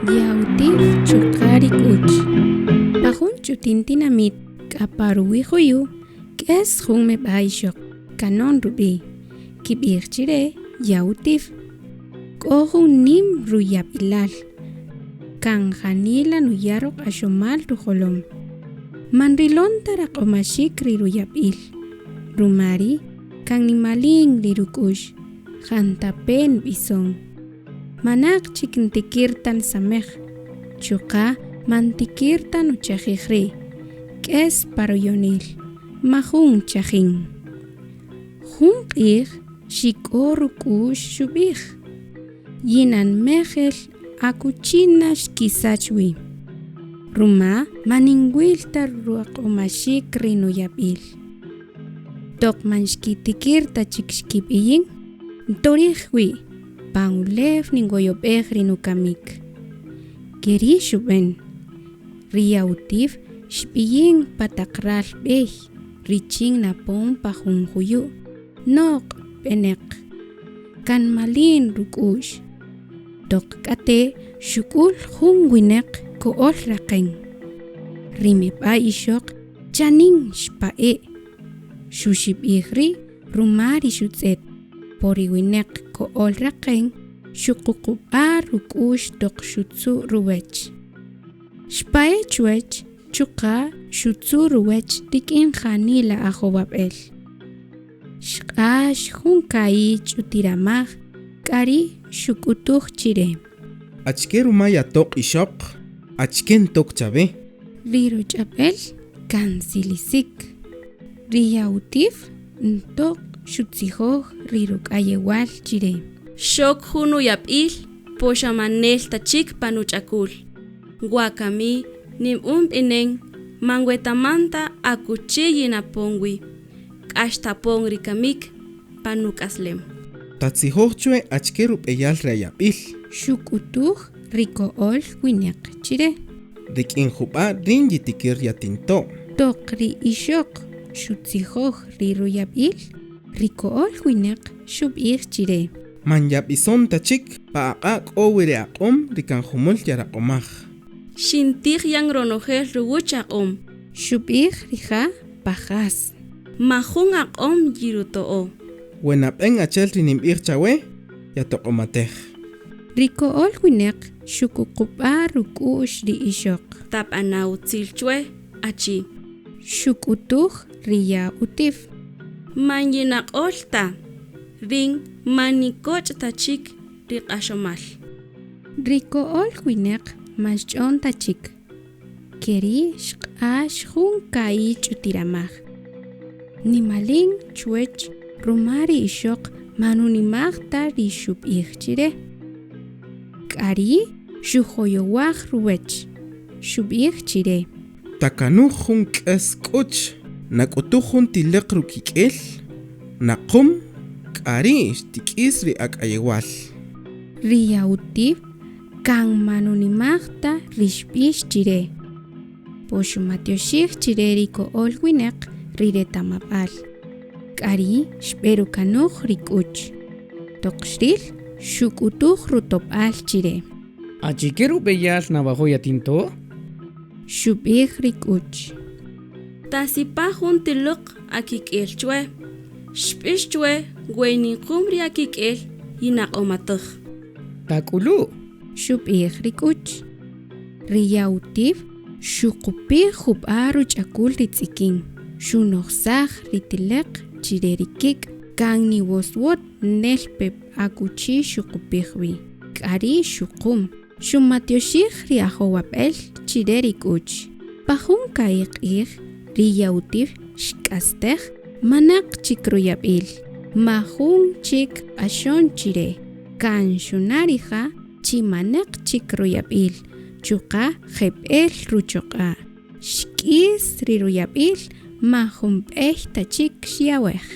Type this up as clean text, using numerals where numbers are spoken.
Yautif chuqa' ri k'uch. Pa jun ch'utin tinamit k'a pa ruwi' juyu' k'es jun meb'a' ixöq Kanon rub'i', kib'ij chi re Yautif. K'o jun nïm ruyab'ilal, kan janila nuya' ruq'axomal rujolom. Man rilon ta raq'omaxik ri ruyab'il, ruma ri' kan nimalin ri ruk'u'x, jantape' nb'ison. Manäq chik ntikïr ta nsamej, chuqa' man ntikïr ta nuchajij ri', k'es pa ruyonil, majun nchajin. Jun q'ij xik'o ruk'u'x xub'ij, Yinanmej el akuchi na xkisäch wi, ruma man ninwïl ta ruaq'omaxik ri nuyab'il. Toq man xkitikïr ta chik xkib'iyin, ntorij wi' pan ulew ninwoyob'ej ri nukamik. Ke ri' xub'än, ri yawutif xb'iyin pa taq ral b'ey richin napon pa jun juyu', noq' b'enäq. Kan malin ruk'u'x. Toq k'ate' xuk'ül jun winäq ko'öl raqän. Ri meb'a' ixöq chanin xpa'e', xuxib'ij ri' ruma ri xutz'ët, po ri winäq ko'öl raqän xuququb'a' ruk'u'x toq xutzu' ruwäch. Xpa'e' chwäch chuqa' xutzu' ruwäch rik'in janila ajowab'äl. Xq'ax jun ka'i' ch'utiramaj k'a ri' xuk'utuj chi re. Achike ruma yatoq' ixöq? Achike ntok chawe? Ri ruch'ab'äl kan silisik. Ri yawutif ntoq' xutzijoj ri ruk'ayewal chi re. Xok jun nuyab'il po xa man nel ta chik pa nuch'akul. Wakami ninb'un b'inen man wetaman ta akuchi yinapon wi. K'a xtapon ri kamik pa nuk'aslem. Tatzijoj chwe achike rub'eyal ri ayab'il. Xuk'utuj ri ko'öl winäq chi re. Rik'in jub'a' rïn yitikïr yatinto'. Toq ri ixöq xutzijoj ri ruyab'il, ri ko'öl winäq xub'ij chi re. Man yab'ison ta chik, pa aq'a' k'o wi ri aq'om ri kan jumul yaraq'omaj. Xintij yan ronojel ruwäch aq'om. Xub'ij rija' Pajas. Majun aq'om yiruto'o. We nab'en achi'el ri ninb'ij chawe, yatoq'omatej. Ri ko'öl winäq xukuqub'a' ruk'u'x ri ixöq. Tab'ana' utzil chwe, achi. Xuk'utuj ri ya utif. Man yinaq'öl ta, rïn man nikoch' ta chik ri q'axomal. Ri ko'öl winäq man xch'on ta chik. Ke ri' xq'ax jun ka'i' ch'utiramaj. Nimalin chwäch ruma ri ixöq man nunimaj ta ri xub'ij chi re. K'a ri' xujoyowaj ruwäch, xub'ij chi re. Takanuj jun k'äs k'uch, nak'utuj jun ti läq rukik'el, naqum, k'a ri' xtik'is ri ak'ayewal. Ri yawutib' Kan ma nunimaj ta ri xb'ix chi re, po xumatyoxij chi re ri ko'öl winäq ri retamab'al. K'a ri' xb'erukanuj ri k'uch. Toq xrïl, xuk'utuj rutob'al chi re. Achike rub'eyal nawajo' yatinto'? Xub'ij ri k'uch. Tasipaj jun ti lüq akik'el chwe. Xb'ix chwe we ninqüm ri akik'el yinaq'omatäj. Tak'ulu'! Xub'ij ri k'uch. Ri yawtiv xuqupij jub'a' ruch'akul ri tz'ikin, xunojsaj ri tileq chi re ri kik' kan niwoswöt nel pe akuchi xuqupij wi. K'a ri' xuqum, xumatyoxij ri ajowab'äl chi re ri k'uch. Pa jun ka'i' q'ij, ri yawtiv xk'astej manäq chik ruyab'il, majun chik q'axon chi re. Kan xuna' rija' chi manäq chik ruyab'il, chuqa' jeb'ël ruchuq'a'. Xk'is ri ruyab'il, majun b'ey ta chik xyawej.